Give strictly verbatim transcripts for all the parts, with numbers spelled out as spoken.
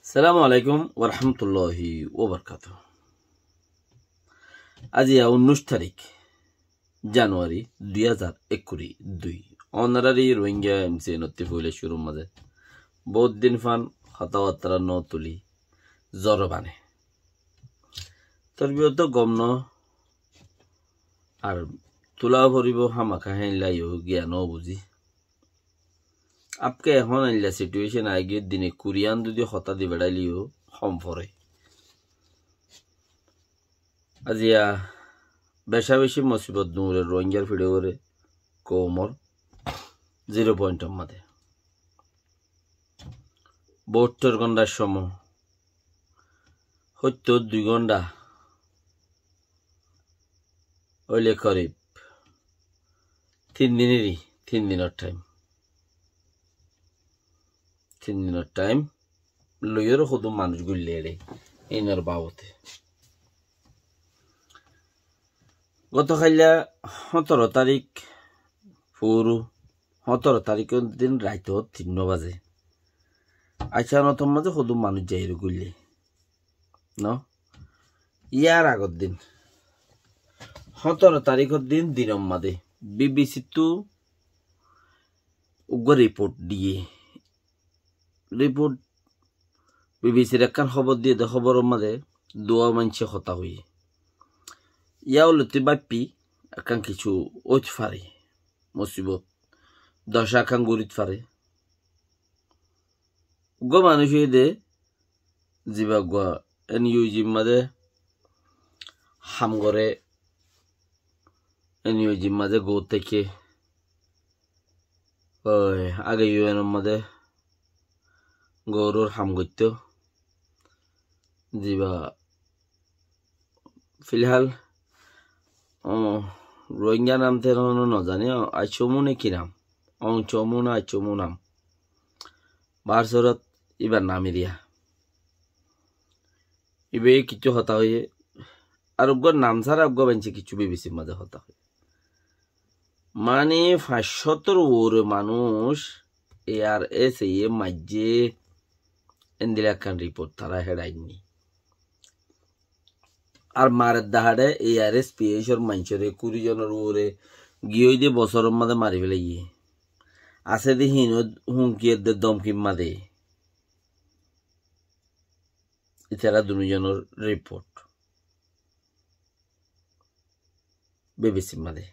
Assalamu alaikum warahmatulláhi wabarakátuhu. Aijja unnúic tarík Januari dui házar ekkuri dui. Ónoráre Rohingya M C N ottú foila cúrur mazé bout din fan hotábattára no tulí zoro bane. Torbiyot gom no ar tula foribó hámaka héinla yó giya no buzí. Abke ehón eilla situation aigiyé dine kuri an zodi hotá di beçaile yó hom fore. Aijja beca beci mosibot dure Rohingyar fiçe ore koumor zero point or mazé. Bohottor gonthar cómo, hoittor dui gontha óile korib tin din eri, tin dinor thaim. Tin dinor thaim loiyóre hodún manúic guille ere, inor babote. Goto kailla hóñtoro tarík furu, hóñtoro taríkor din raito tin bazé. Aicá, notor mazé hodún manúic zaiyóre guille. No? Yar agor din, hóñtoro taríkor din dinor mazé B B C ttu uggwá report diyé. Report, B B C r ekkán hóbor diyé de, hóboror mazé duwa maincé hotá hoiyé. Yá olottú báippi ekkán kessú óit fare, mosibot doca ekkán gorit fare. Uggwá manúic óiye de, ziba uggwá N U G r mazé ham gore, N U G r mazé gour táikke, oi, age U N or mazé gouror ham goittó. Ziba filhal, o, Rohingya nam te hono no zani, o, Aichomu ne ki nam? Ongchomu na Aichomu nam? Bar sorot ibar nam eriya. Ibe kessú hotá hoiye. Ar uggwá nam sára uggwá maincé kessú B B C r mazé hotá hoiye. Mani fañs cótor uore manúic A R S A ye maijjé, endilla ekkán report tará heçainni. Ar marer dahaçe A R S P H or maincóre kuri zonor uore giyói de bosóror mazé mari félaiye. Asé de hín ó humki edde domkir mazé. Itará dunu zonor report. B B C r mazé.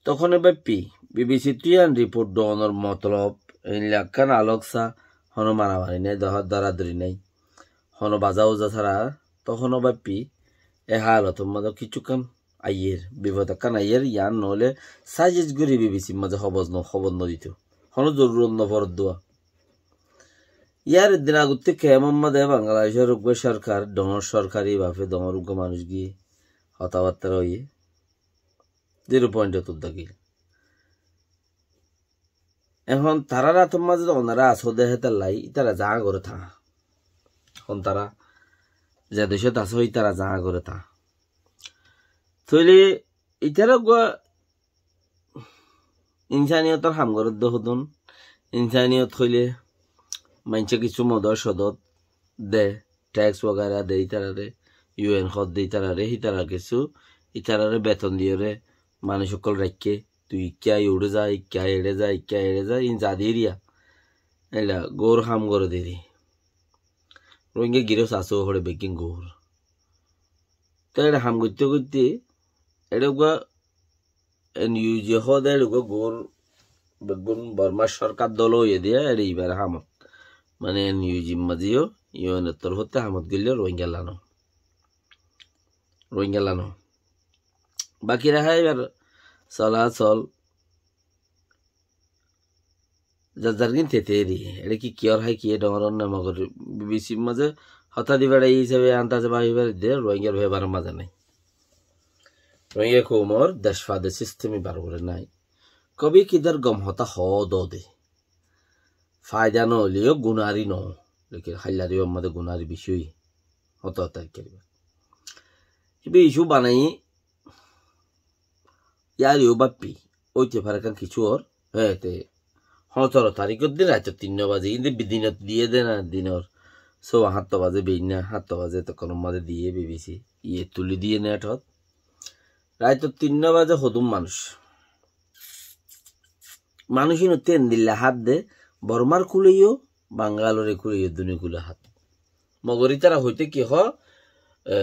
Tokhone báippi, B B C ttu yián report donor motolob, eilla ekkán alok sa, hono maramari nai, dohar doradori nai, hono baza uza sára, tokhone báippi, e halotor mazé kessú ekkán aiyer, bifod ekkán aiyer, yián noóile sajis gori B B C r mazé hóbor no, hóbor no dito. Hono zorurot no foredde. Yar eddin agottú kemor mazé Bangladecor uggwá sorkar, dongor sorkari bafe dongor uggwá manúic giyé hotábattára óiye. Zero point ot uddá giyé. Ehón tarár átor mazé de onora asó de hétalla, itará zaá gore táa. Ehón tará ze decót asó, itará zaá gore táa. Tóile itará uggwá insániyótor ham gorédde hodún. Insániyót hoilé maincé kissú modot sodot de, tax wagaira de ítararé, U N hod de ítararé, hítarar kissú, ítararé beton diyóre manúic ókkol raikké, tui ikká uçé za, ikká eçé za, ikká eçé za, in zadi eriya. Eilla gour ham goré deri. Rohingya girós asé hoçé beggín gour. Te eçé ham goitté goitté, eçé uggwá N U G hoó de eçé uggwá gour beggún Bormar sorkar dol óiye diya eçé ibar hamot. Mane N U G mazé yó U N or torfóttu hamot goillé Rohingya lano. Rohingya lano. Baki raha ibar solasol zar zar gin tete eri. Eçé ki kiyór hái kiyé dongor ne mogor B B C mazé hotá di beçai hísabe andaze bái beçai de Rohingyar bebar mazé nai. Rohingya koumor dec fade sistem ibar uore nai. Kobi kidar gom hotá hoó dode. Faida no óileyo gunari no. Lekin haillari omma de gunari beci óiye. Hotá hotá ekkeriba. Ibe isu banai yari o bappi. Óite fare kan kichu or. Hé, te hotoro tarikor din raito tin baje. Inde bidinot diye de na dinor. Sóba háñtta bazé, beinna háñtta bazé, etókkonor mazé diyé bibisi. Iyé tulí diyé nethot. Raitor tinnúa bazé hodún manúic. Manúic ínottú endilla hát de, Bormár kúle yó, Bangaloré kúle yó, duní kúle hát. Mogor ítara hoité ki hoó, e,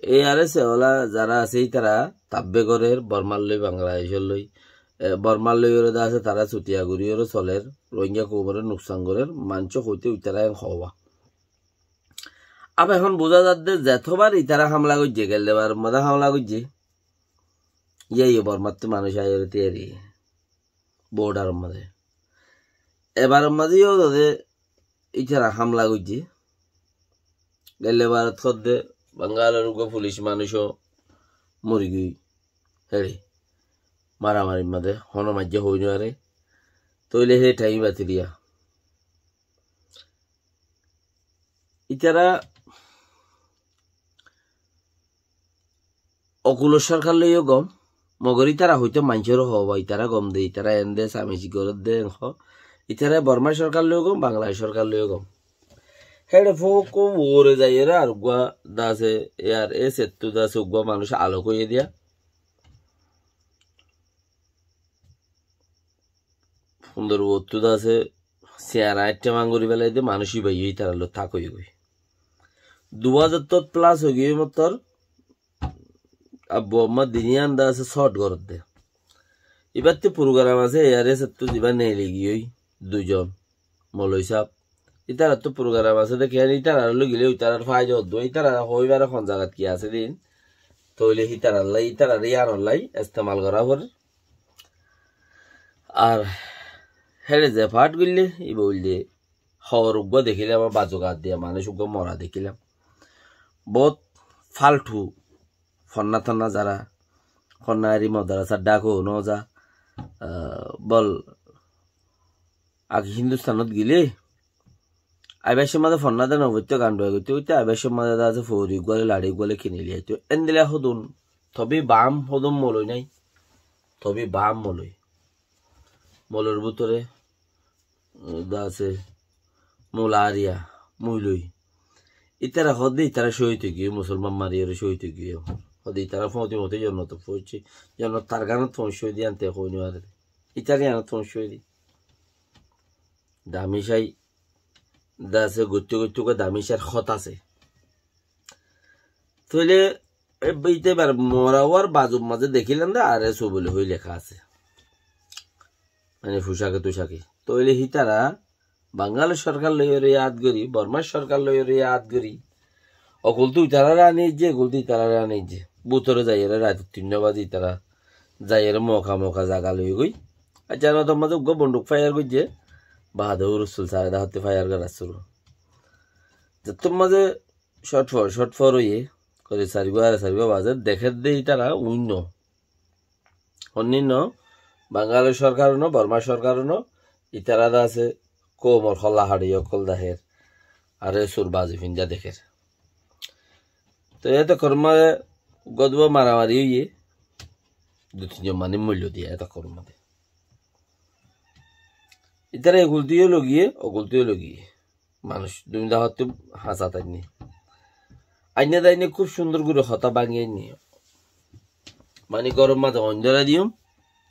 e ar es ola zará asé ítara tabbe gorér, Bormár loi, Bangladecór loi, e, Bormár loi ore de asé tará sutiya gorí ore solér, Rohingya koumoré nuksan gorér, maincé hoité ítara en hoóba. Ab ehón buzá zadde zetobár ítara hamla goijjé, gelde bar mazé hamla goijjé, yíaye Bormáttu manúic aiyóre tiyari, bordaror mazé. Ebaror mazé yó zade ítara hamla goijjé. Gelde barot hoódde Bangalor uggúa fulic manúic ó mori giyói. Héçe maramarir mazé hono maijjé hoi no fare. Tóile hé thaim batiliya. Ítara okulor sorkar loi yó gom, mogor ítara hoité maincóre hoóba, ítara gom de, ítara en de, samici gorér de, en hoó. Ítara Bormár sorkar loi yó gom, Bangladec sorkar loi yó gom. Héçe fókko uore zaiyóre ar uggúa de asé, e ar es ettú de asé uggúa manúic alok óiye diya. Fundor uottú de asé, siñara aiththá mangori félai de, manúic íba yó ítarar loi tak ói goi. Dui házar tot plas ói giyói mottor, abbu amma diniyan de asé sót goródde. Íbattú purugaram asé, e ar es ettú zibá neeli giyói, duizon, moloi sáb. Ítarattú purugaram asé de, kiyán ítarar loi gilé ítarar faida ódduwa, ítarar hoóibar hon zagat ki asé din. Tóile ítarar loi, ítarar yíanor loi estemal gorá forer. Ar héçe ze fath goillé, íba óilde hoor uggúa dekílam, añár bazu gat diya manúic uggúa mora dekílam. Boóut falthu fonná tonná zará, fonná eri modarasar dhak ó no za, ah, bol age Hindustanot gilé, aibar cómot mazé fonná de no foittó, gandua goittó goittó, aibar cómot mazé de asé fori uggúa loi, lari uggúa loi kini loi aitó. Endilla hodún, tobe bam hodún moloi nái, tobe bam moloi. Molor bútore, uh, de asé, mularia, muiloi. Ítara hoódde ítara cóhid ói giyói, musolman mariyóre cóhid ói giyói. Hoódde ítara foóñti foóñti jonnot foóñiccé, jonnot tar ganot foóñiccé de yían te hoi no fare. Ítara yíanot foóñiccé de. Damicái de asé, goitté goitté uggúa damicár hotá asé. Tóile e, íte ebar mora uwar bazur mazé dekílam de, ar es o buli hoi leká asé. Mane fucake tucake. Tóile hítara Bangalor sorkar loiyóre yad gorí, Bormar sorkar loiyóre yad gorí. Okultú ítarare aní aijjé, okultú ítarare aní aijjé. Bútore zaiyóre raitor tinnúa bazé ítara zaiyóre moka moka zaga loi goi. Ar janotor mazé uggúa bonduk fáyar goijjé, baade ó russul sare dahátti fáyar gorar suru. Zettór mazé cót for, cót for óiye, kori sairgúa, are sairgúa bazé, dekér de ítara uinno. Honnín no, Bangalor sorkar no, Bormar sorkar no, ítara de asé koumor holla haçi ókkol dahér, are sur bazi finda dekér. Te eto kormare godbo maramari óiye, dui tin zon manúic moillo diya eto kormare. Ítara ekultú yó logiye, okultú yó logiye. Manúic dui dahátti hañsat ainné. Ainné de ainné kúb cúndor gorí hotá báñgi ainné. Mani góror mazé oin dórai diyum,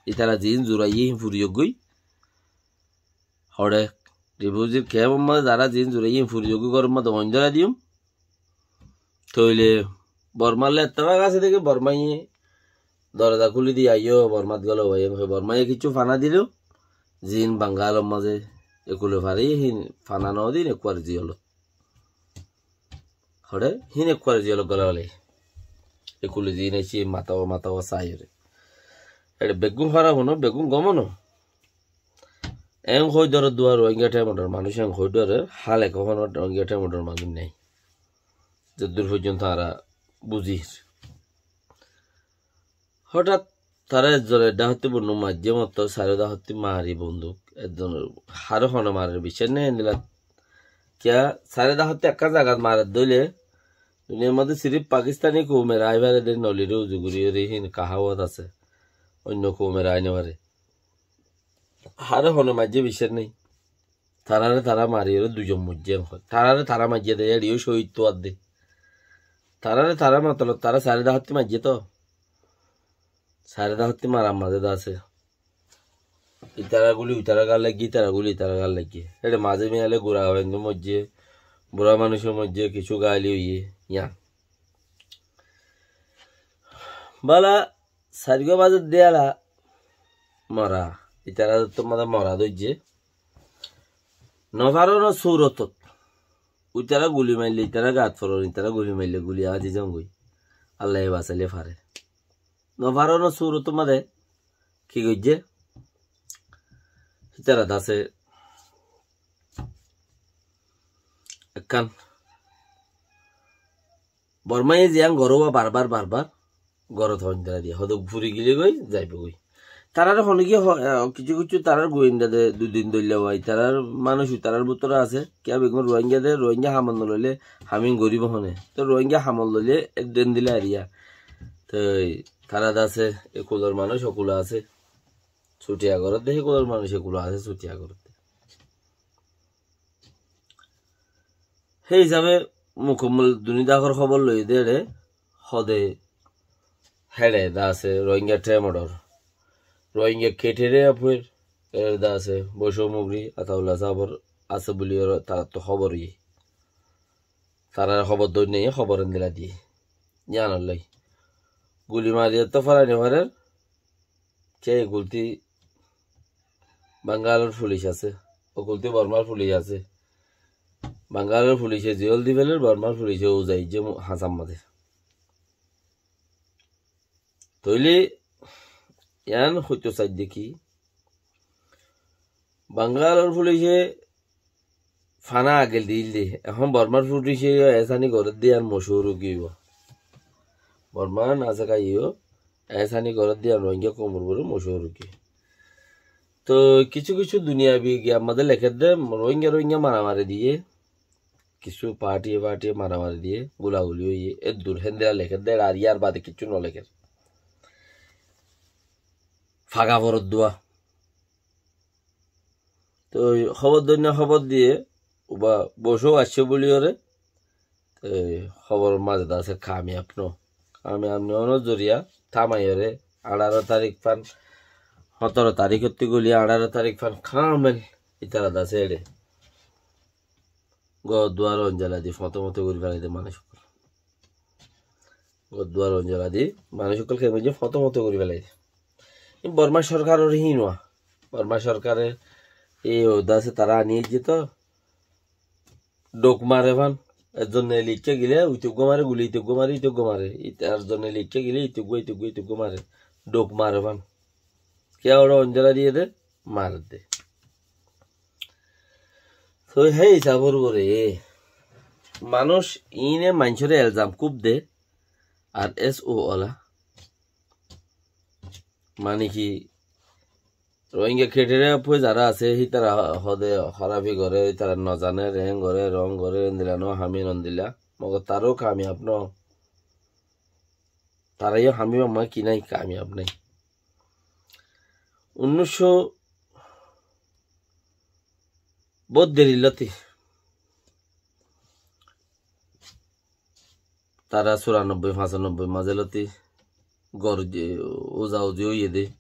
ítara ziín zuraiyé híin furiyók goi. Hoçé, rifuzir kemor mazé zará ziín zuraiyé híin furiyók goi, góror mazé oin dórai diyum. Tóile Bormar loi ettefak asé deki Bormaye doroza kúli di aiyó, Bormat gólou bái, em, Bormaye kissú fana diló, ziín Bangalor mazé ekule fare, híin fana no di híin ekkuare ziyolot. Hoçé, híin ekkuare ziyolot góla góli. Ekule ziín aiccé, matá o, matá o saiyóre. Eçé beggún fara hono, beggún gom hono. Eén hoi dórer duwa Rohingya thaimodor manúic, eén hoi dórer, hálek hono Rohingya thaimodor manúic nái. Zeddúr foijjonto añára buzír. Hotát tará ezzone dhahátti bonduk maijjé mottor, sairó dhahátti mari bonduk. Ezzone haré hone marer biccác nái endilla. Kiyá sairó dhahátti ekkán zagat marer dóile, duniyar modde sirif Pakistani koume rai fare de, nolire uzu gorí ore híin kahawot asé. Oinno koume rai no fare. Haré hone maijjé biccác nái. Taráre tará mariyóre duizon moijjé. Taráre tará maijjé de, éçe yó cóhid tuwar de. Taráre tará matolob, tará sairó dahottí maijjé to. Sairó dahottí marar mazé de asé. Itará guli itará gat laiggé, itará guli itará gat laiggé. Éçe mazé miyale gura hoyende moijjé, bura manúic moijjé, kissú gaáli óiye, yián. Bála, sairgúa bazar diyala mora. Itará to mazé mora dóijje. Nofarónor surotot. Uitará guli maille, itará gat foron, itará guli maille, guli azi zongói. Allaye basaile fare. Nofarónor surotor mazé ki goijje? Itará de asé ekkán Bormaye ziyán goré uwá barbar, barbar gorot hoindila diye. Hodo furi gile goi, zaibo goi. Tarar honó ki ho-, eh, kissú kissú tarar goinda de, dui din dóilla uwá, tarar manúic, tarar bútore asé. Kiyá beggún Rohingya de, Rohingya hamot noloile, hami goribo hone. To Rohingya hamot loile, ek din dile ariya. To tara de asé, e kulor manúic, o kula asé. Sutiya gorot de, e kulor manúic, e kula asé, sutiya gorot de. Hé hísabe mukammol duni dahor hóbor loiyé dé ére, hóde héçe de asé Rohingya Temodor, Rohingya Ketere Afuer, ére de asé Boco Mugri, Ataullah sábor asé buli ére taráttu hóbor óiye. Tarár hóbor dóinna, hóbor endilla diyé. Yíanollái guli mariyé to félai nofarér, Ke e kulti Bangalor fulic asé, o kulti Bormar fulic asé. Bangalor fulice ziyól di féler, Bormar fulice uzaijje mu-, hañsar mazé. Tóile yián hoito saidde ki, Bangalor fulice fana agel diyíl de. Ehón Bormar fulice yó esani gorédde yián mochúr ói giyói. Bormar nasekai yó esani gorédde yián Rohingya koumor uore mochúr ói giyói. Toi kissú kissú duniyabi giyar mazé lekédde Rohingya Rohingya maramari diyé, kissú partiye partiye maramari diyé, gulaguli óiye, eddur héndilla lekédde, ar yar bade kissú nolekér. Faga foredduwa. Toi hóbor dóinna hóbor diyé, uba Boco aiccé buli ére, toi hóbor mazé de asé kamiyab no. Kamiyab no ónor zoriya, Tamaiyore añçáro tarík fán, hóñtoro taríkottú goli añçáro tarík fán kamel itará de asé éçe gór duar onjala di foñto moñto gorí félai de manúic ókkol. Gór duar onjala di manúic ókkol kemijje foñto moñto gorí félai de. Borma sorkaror híin uwa. Borma sorkare ei uddase tará aní aijje to. Dhuk mare fán. Ezzone leikká gile uite uggúa mare, guli ite uggúa mare, ite uggúa mare. It-, ezzone leikká gile ite uggúa, ite uggúa, ite uggúa mare. Dhuk mare fán. Kiyá óre onjala diyé de, mare de. Toi hé hísabor uore manúic iíne maincóre elzam kúb de, ar es o ola. Mane ki, Rohingya Ketere Afuer zará asé, hítara hóde hórafi goré, hítara nozane, reéng goré, rong goré, endilla no, hami endilla. Mogor taró kamiyab no. Tará yó hami mamma ki nái, kamiyab nái. Unnúiccó bóut deri lóti. Tará suranobboi, fañsanobboi mazé lóti gór uza uzi óiye de.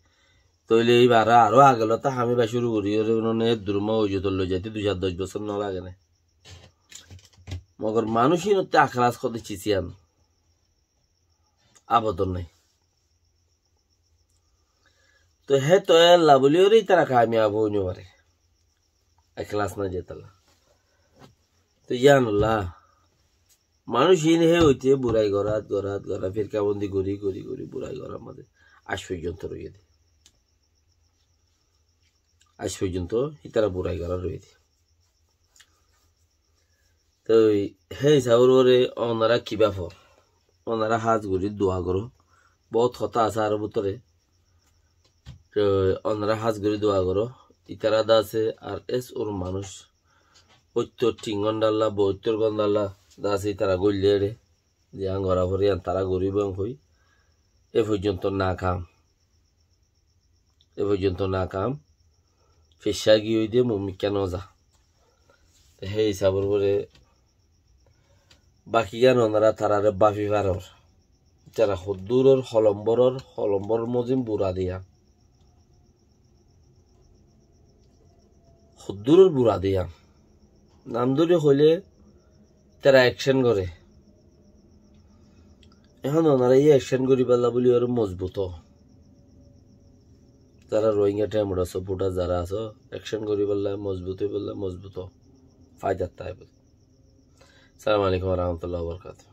Tóile íba aró, aró age lóti hami ba cúru gorí, ore unone eddur ma uzu tol loi zaite dui sair doc bosór no lage né. Mogor manúic ínotte eklas hóde cis yián abodon nái. Toi hé toi Allah buli ore ítara kamiyab ói no fare. Eklas nái ze tolla. Toi yián Allah. Manúic ín hé óite burai gorát, gorát, gorát, firkabondi gorí, gorí, gorí burai gorár mazé aij foijjonto roiyé de. Aij foijjonto ítara burai gorát roiyé de. Toi hé hísabor uore onora ki bafo? Onora hás gorí dua goró. Bout hotá asé aró bútore. Toi onora hás gorí dua goró. Ítara de asé ar es or manúic. Óttor tin gondalla, boóttor gondalla de asé ítara goille ére. Ziyán gorá foré yián tará goríbo en hoi. E foijjonto nakam. E foijjonto nakam. Fecá giyói de mumikká no za. Te hé hísabor uore bakigán onora tarare báfi faror. Tara hoddúror holom borór, holom borór mozin bura diya. Hoddúror bura diya. Nam dóri hoilé tara ekcen goré. Ehón onora yí ekcen goríballa buli aró mozbut ó. Tara Rohingya Temura supporter zara asó, ekcen goríballa mozbut óiballa mozbut ó. Faidat táibo. Assalamu alaikum warahmatullahi wabarakatuh.